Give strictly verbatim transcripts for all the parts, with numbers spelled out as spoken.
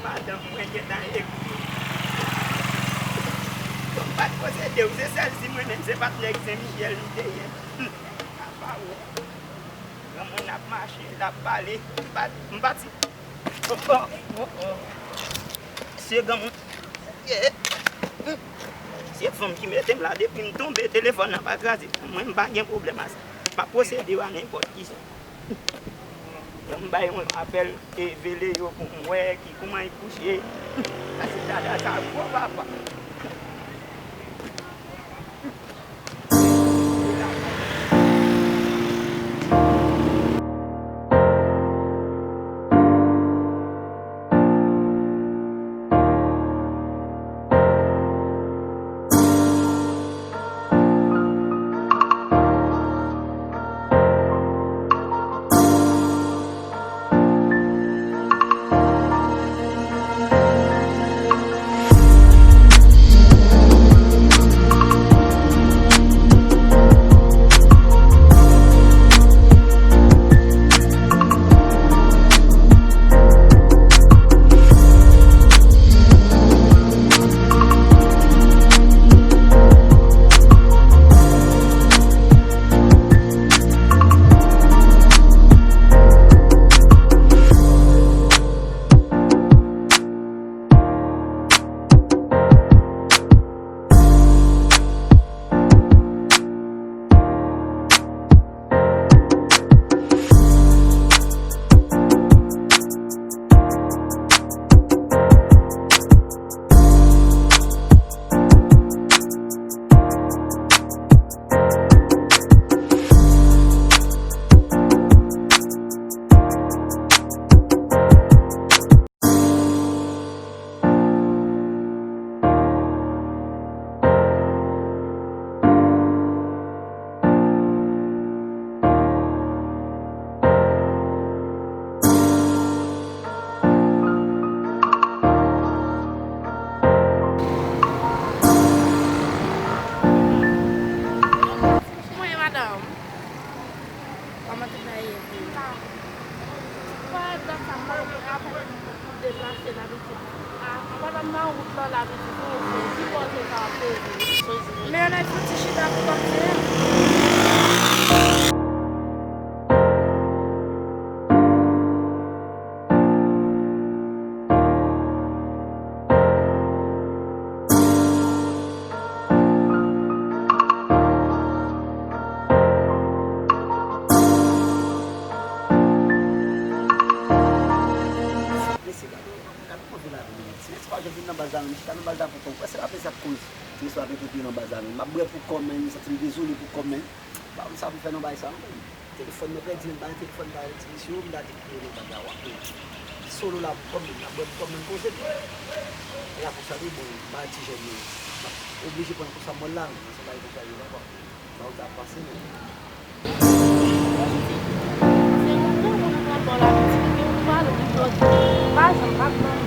Madanm mwen gentan ekri. Bon, m pa t posede w, se sèl si mwen menm, se pa t nèg Sen Michèl m te ye. Apa ou? Granmoun ap mache, l ap pale. M pa, m pa ti. Oh, oh, oh, oh. Se granmoun. Yeah. Se fanm ki mete m la, depi m tonbe, telefòn nan pa kraze. Mwen, m pa gen pwoblèm a sa. M ap posede w a nenpòt ki sa. M bay yon apèl e vele yo pou m wè ki kouman y kouche. Sa se dada sa gwo papa. Mwen, madanm. Kòman tout bagay ye? Pawòl dat sa, m pa konprann apèl pou deplase la, pitit. A, pandan m nan wout lan la, pitit, ou, ou, ou sipòte sa ap peze. Men ann al fouti chita pou kòmsi. Mesye, gade, gade kòman vil la vin, mesye. Mesye, pa janm vin nan baz la, menm chita nan baz la pou kò w. Wè, se pa pè sa k koz. Mesye, pa vin tout vin nan baz la, menm. M ap bwè pou kò m, menm. M santi m dezole pou kò m, menm. Pa, m sa pou fè nan bagay sa, non, menm. Telefòn mwen pèdi, men m pa gen telefòn, m pa gen ti mesye yo, m ta di pou yo nan banda w ap peye. Solo la pou kò m, m ap bwè pou kò m, menm poze m. E la konsa tou, bon, m pa ti jèn, non. M ap oblije pran konsa mòl la, men se bagay konsa yo, papa. Sa ou ta pase, menm. Se yon gwo moun nan bò la, pitit, men ou pale, ou pa janm pa pran.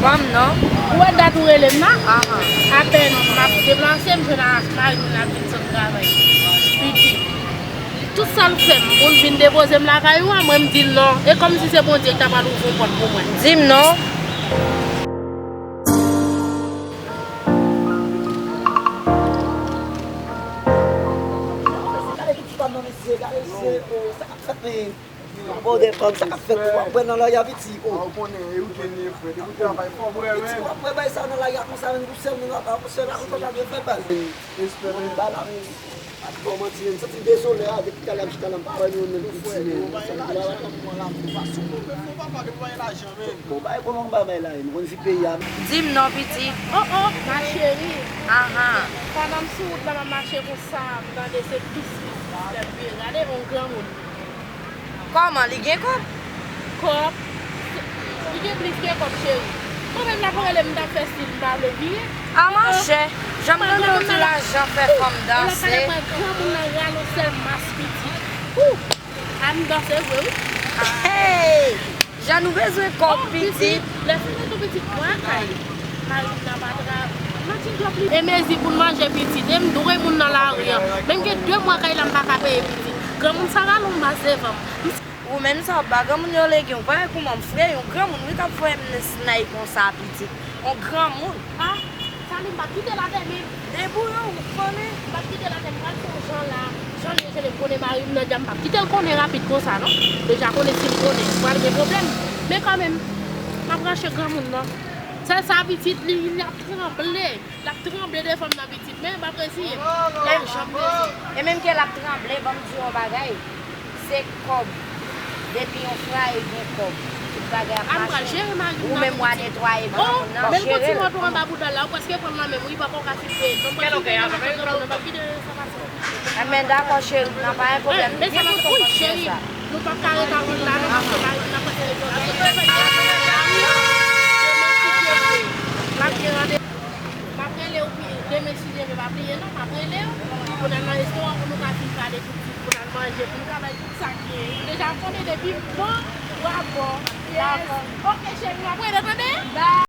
Ban m non. Ou wè dat ou rele m nan? Ahan. Apèn m ap deplase, m jwenn a mari m nan vin sot travay. Pitit. Tout sa l fè m pou l vin depoze m lakay ou a, mwen m di l non. E kòmsi se Bondye ki ta pral ouvri yon pòt pou mwen. Di m non. Gade ki ti pa nan mesye, gade mesye, oh, sa k ap fèt, men. Bon, de kòb, sa k ap fèt, w ap wè nan lari a, piti, oh. Ou konnen, e weekend li ye, frè. Depi w travay fò, frè, men. Piti, w ap wè bay sa nan lari a konsa, men pou sèl moun la, pou sèl la, konsa, ta dwe fè baz. Respè, men. Ba la, men. Pa di bon manti, men. M santi m dezole, a, depi talè m chita la, m pa wè nou menm piti, men. Sa m di la, wè kòm mwen la, m pa sou mwen, men. Fò papa, depi w pa gen lajan, men. Bon, bay, kòman m pa bay la, m konn vi peyi a. Di m non, piti. Oh, oh, ma chérie. Ahan. Pandan m sou wout la, m ap mache konsa, m tande se pis, pis, pis, l ap vire. Gade, yon granmoun. Kòman, li gen kòb? Kòb? Li gen plis ke kòb, cheri. Mwen menm la pou rele m, m t ap fè stil m pa vle vire. A, monchè, jan m tande w di lajan fè fanm danse. Ou la pale mwen, granmoun nan rale yon sèl mas pitit. Ou! A, m danse vre, wi. Hey! Jan nou bezwen kòb, pitit. Lè fini tou, pitit, mwen kay. Mari m nan pa travay. E mezi pou n manje pitit, e m dwe moun nan lari an. Men m gen de mwa kay la m pa ka peye pitit. Granmoun sa rale yon mas devan m. Ou menm sa w ap ba granmoun yo legim, ou parèt kouman m fre, yon granmoun wi k ap voye m nan sinay konsa pitit. Yon granmoun. Ah, Sali, m p ap kite l atè menm. Debouye w, ou konnen. M p ap kite l atè, m pral fè yon jan la. Jan l ye jele m konnen mari m nan dja, m p ap kite l konnen rapid konsa non. Deja konnen si l konnen, pral gen pwoblèm. Men kanmenm, m ap rache granmoun nan. Sèl sa pitit li, l ap tranble. L ap tranble devan m nan pitit, men m ap reziye m. L ap janm reziye. E menm ke l ap tranble, ban m di w yon bagay. Se kòb. Depi yon fraye gen kòb, tout bagay ap mache. Ou menm w a netwaye granmoun nan, jere l. Men l gon ti manto anba bouda l la, ou prèske pran l nan men m wi, papa w ka fin peye. Donk, mwen fin peye nan manto granmoun nan, m ap kite sa pase. Enben, dakò, cheri, nan pa gen pwoblèm. Wi, cheri, nou p ap ka ret atann la, non, paske mari m nan prèske desann. Demen, si Dye vle, m ap gen randevou. M ap rele w pi demen, si Dye vle, pa bliye non, m ap rele w pou n al nan restoran pou nou ka fin pale tout, pou n al manje, pou nou ka bay tout sa k genyen. Nou deja konnen depi m bon, w a bon. Dakò. Oke, cheri, m ap rele, tande? Bye.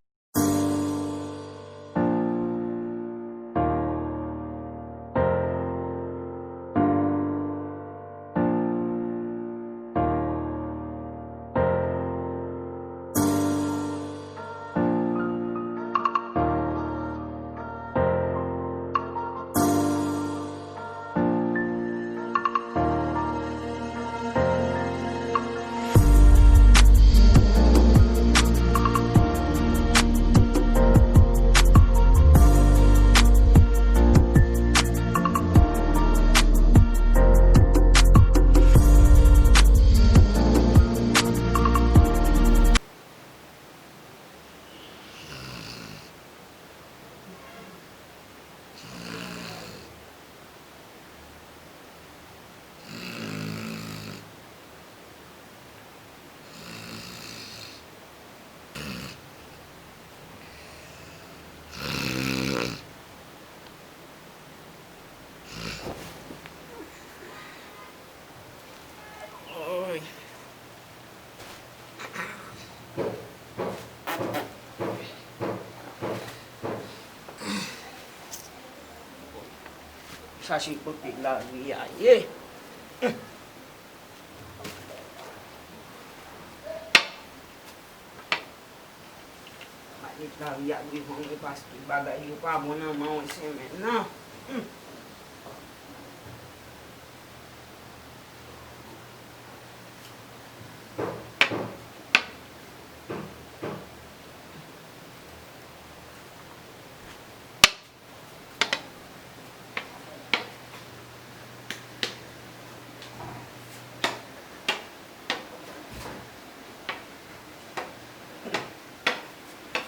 Chache kote lari a ye. Mwen met lari a devan mwen paske bagay yo pa bon nan men w semèn nan. Hmm.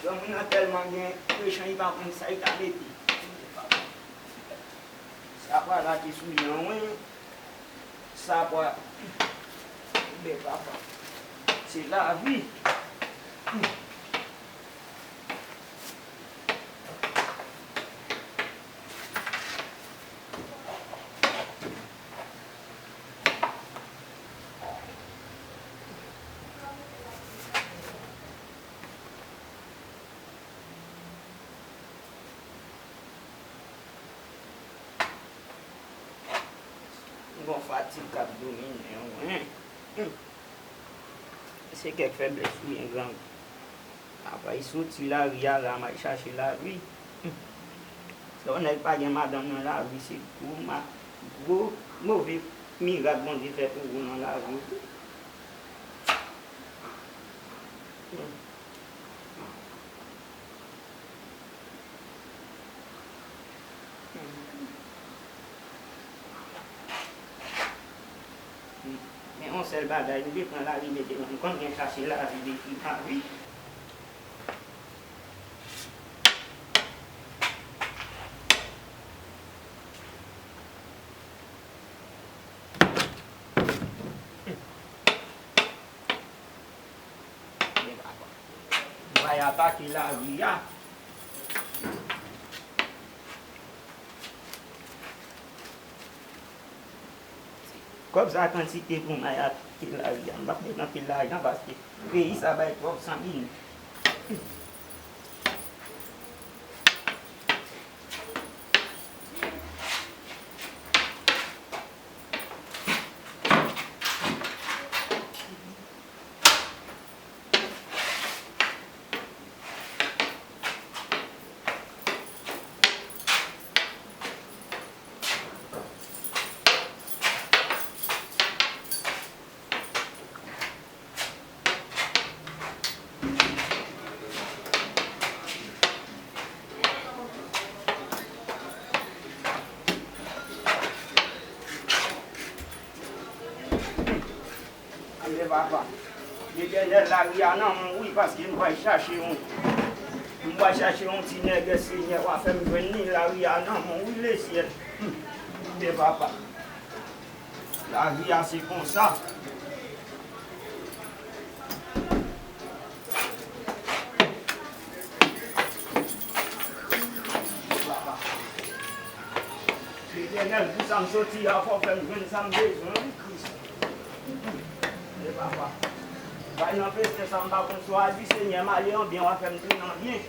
Granmoun nan tèlman gen mechan, li pa konn sa li ta mete. Sa pral lage sou li an, wi. Sa pral. Men papa. Se lavi. Gon fatig k ap domine w, en. Hmm. Se kèk feblès ou byen grangou. Apa y soti lari a la, m al chache lavi. Hmm. Lè yon nèg pa gen madanm nan lavi, se gwo ma-, gwo move mirak Bondye fè pou ou nan lavi w. Hmm. Men yon sèl bagay, m te pran lari mete nan m, konn gen chache lavi depi lavi. M pral atake lari a. Kòb sa kantite pou m al atake lari a. M p ap met anpil lajan paske peyi sa bay twòp sanguin. Papa, Letènèl, lari a nan men w wi, paske m pral chache yon, m pral chache yon ti nègès, Senyè, w a fè m jwenn li, lari a nan men w wi, lesyèl. Hum, Bondye papa, lavi a se konsa. Letènèl, pou sa m soti a, fò w fè m jwenn sa m bezwen wi, Kris. E papa, bay nan peche sa m pa konn swa di, Senyè, m ale an byen, w a fè m tounen an byen.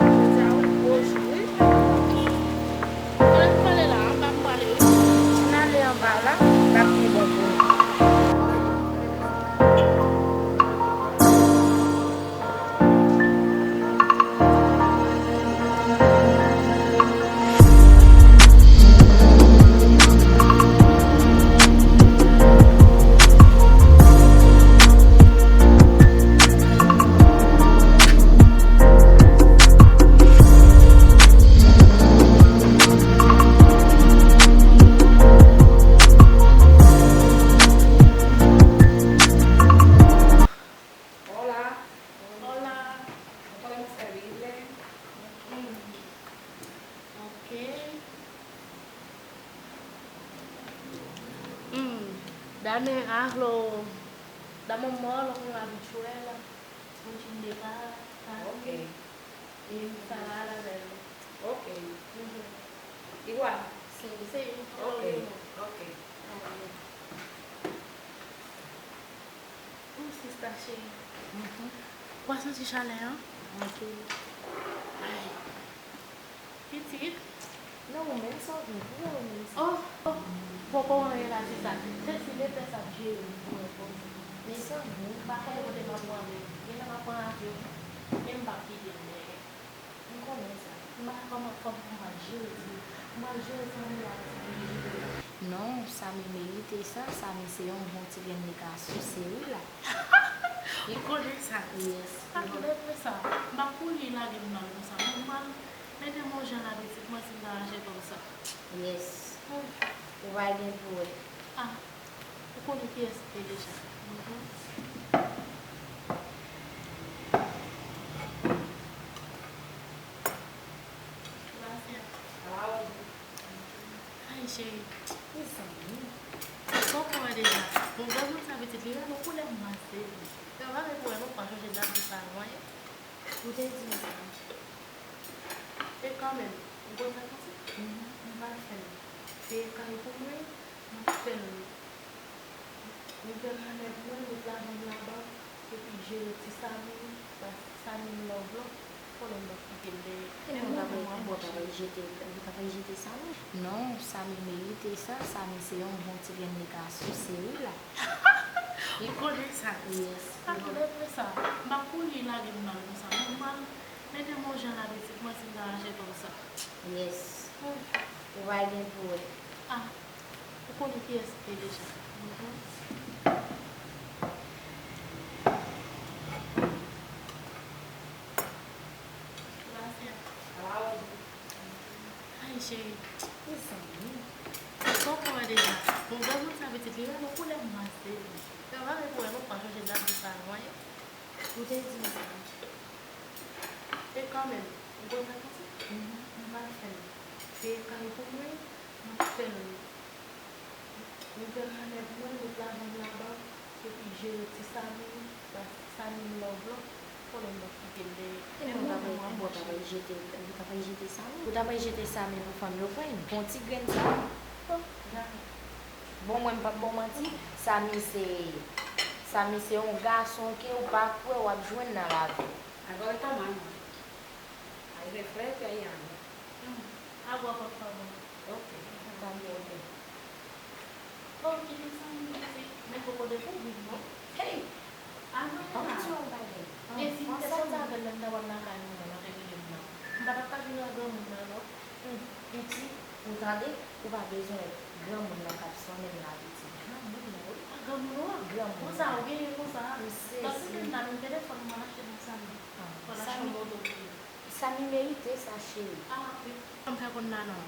Jodi a wi gwo jou wi. Kote m pale la, anba m pale wi. Si n ale anba la, l ap pi bon pou nou. Hola. Hola. ¿Cómo podemos servirle? Mm. Ok. Mm. Dame algo, dame un molo con habichuela, un chin de ca-, carne. Ok. Y ensalada verde. Ok. Ujú. Igual. Sí. Sí, todo lo mismo. Ok. Amén. Ooh, sista cheri. Mhm. Ou pa santi chalè an? Mwen tou. Ay. Pitit. Non, ou menm sa w vin pou ou menm sa. Oh, oh. Poko anyen la, sista. Se si Letènèl ap jere m pou mwen poze. Mezanmi. M pa konnen kote m ap pran men. Genlè m ap pran avyon. Men m p ap kite l dèyè. M konnen sa. M pa kòman fò m pral jere ti, m pral jere fanmi a ti. Non, Samy merite sa. Samy se yon bon ti grenn li ka souse wi la. M konnen sa. Yes. Ak lè fè sa, m pa kouri lage m nan konsa. Mwen, m pral mete m yon jan la pitit mwen si m ta rache konsa. Yes. Hmm. Ou pral gen pou wè. Ah. Ou konnen kiyès m ye deja. Mhm. Gracias. Ay, cheri. Mezanmi. Kòman w ye deja? Bon, granmoun sa pitit li rele w koulè m pase. Yo pa gen pwoblèm, ou pa chonje dat di sa non, wi. Ou te di m sa. E kanmenm, ou konn sa k pase? Mhm. M pral fè l. Se kay pou mwen, m ap fè l. M fè kanè pou mwen, met lajan m labank, epi jere ti Samy, paske Samy m love lan, konnen m p ap kite l dèyè. E men ou ta pral, ou ta pral jete, ou ta pral jete Samy? Non, Samy merite sa, Samy se yon bon ti grenn li ka souse wi la. M konnen sa. Yes. Ak lè fè sa, m pa kouri lage m nan konsa. Mwen, m pral mete m yon jan la pitit mwen si m ta rache konsa. Yes. Hmm. Ou pral gen pou wè. Ah. Ou konnen kiyès m ye deja. Mhm. Gracias. Ay, cheri. Mezanmi. Kòman w ye deja? Bon, granmoun sa pitit li rele w koulè m pase. Yo pa gen pwoblèm, ou pa chonje dat di sa non, wi. Ou te di m sa. E kanmenm, ou konn sa k pase? Mhm. M pral fè l. Se kay pou mwen, m ap fè l. M fè kanè pou mwen, met lajan m labank, epi jere ti Samy, paske Samy m love lan, konnen m p ap kite l dèyè. E men ou ta pral, ou ta pral jete, ou ta pral jete Samy? Ou ta pral jete Samy pou fanmi w pran yon bon ti grenn Samy? Oh, jamè. Bon, mwen m p ap ba w manti, Samy se, Samy se yon gason ke ou pa kwè w ap jwenn nan lavi w. Agora toma, amor. Hay refresco y hay agua. Hmm. Agua, por favor. Ok, está bien. Oh, ki te Samy, pitit, men poko dekouvri m non. Hey! Amwey. Ann di yon bagay. E si m te sòti avè l lè m ta pral lakay nou an, nan te rele m nan. M pa t ap ka jwenn ak granmoun nan non. Hmm, pitit, ou tande, ou pa bezwen granmoun nan k ap sonnen m la, pitit. Granmoun nan, wi. Ah, granmoun ou an? Granmoun nan. Konsa, ou genyen konsa? M sezi. Paske m nan menm telefòn mwen achte pou Samy. Ah, fò l achte yon moto pou li. Samy merite sa, cheri. Ah, wi. Kòm sa konn la non.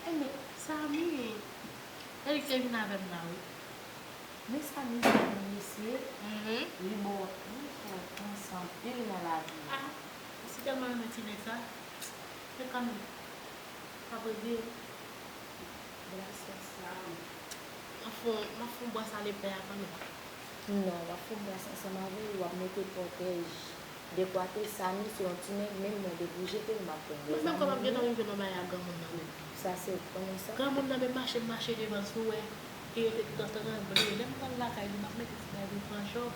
Ebyen, Samy, se li ki te vin avè m la, wi. Men Samy, se yon mesye, li ba w anpil enpòtans, anpil nan lavi. Ah, ou si tèlman renmen ti nèg sa. Men kanmenm, m ap regle l. Bwa sa, Samy. M ap fè yon, m ap fè yon bwa sa lepè a kanmenm. Non, w ap fè yon bwa sa ansanm avè l, w ap mete pwotèj. Dekwate Samy se yon ti nèg, menm mwen depi w jete l, m ap pran. Mwen menm kòman m gentan rive nan bagay a granmoun nan menm. Sa se, konnen sa. Granmoun nan menm mache, m mache devan l, si w wè, li rete tout tan tranble. Lè m pral lakay li, m ap mete ti bagay pou l pran chòf.